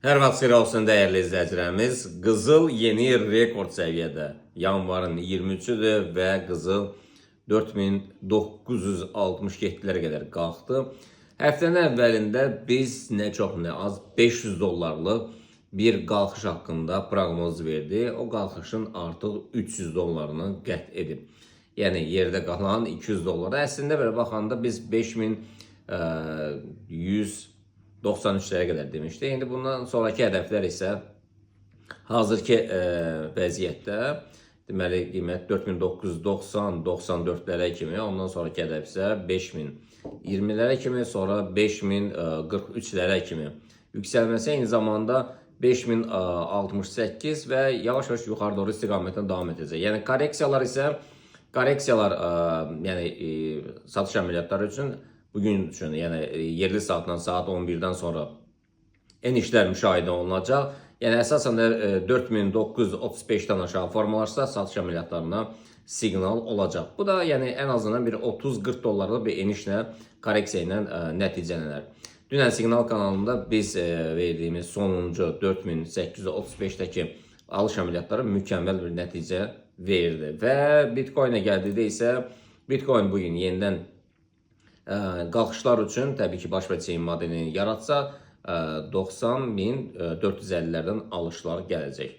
Hər vaxt xeyir olsun, dəyərli izləyicilərimiz. Qızıl yeni rekord səviyyədə. Yanvarın 23-üdür və qızıl 4967-lərə qədər qalxdı. Həftənin əvvəlində biz nə çox nə az 500 dollarlıq bir qalxış haqqında proqnoz verdi. O qalxışın artıq 300 dollarını qət edib. Yəni yerdə qalan 200 dollara. Əslində belə baxanda biz 5193-lərə qədər demişdik. İndi bundan sonraki hədəflər isə hazırki vəziyyətdə, deməli, qiymət 4990-94-lərə kimi, ondan sonraki hədəf isə 5020-lərə kimi, sonra 5043-lərə kimi yüksəlməsi, eyni zamanda 5068 və yavaş-yavaş yuxarı doğru istiqamətlə davam edəcək. Yəni korreksiyalar isə korreksiyalar, yəni satış əməliyyatları üçün bugün üçün, yəni yerli saatla saat 11-dən sonra enişlər müşahidə olunacaq. Yəni əsasən də 4935-dən aşağı formalaşsa, satış əməliyyatlarına siqnal olacaq. Bu da yəni ən azından bir 30-40 dollarlıq bir enişlə, korreksiya ilə nəticələnər. Dünən siqnal kanalında biz verdiyimiz sonuncu 4835-dəki alış əməliyyatları mükəmməl bir nəticə verdi. Və Bitcoin-ə gəldikdə isə Bitcoin bu gün yenidən qalxışlar üçün təbii ki, baş və çiyin modelini yaratsa, 90.450-lərdən alışlar gələcək.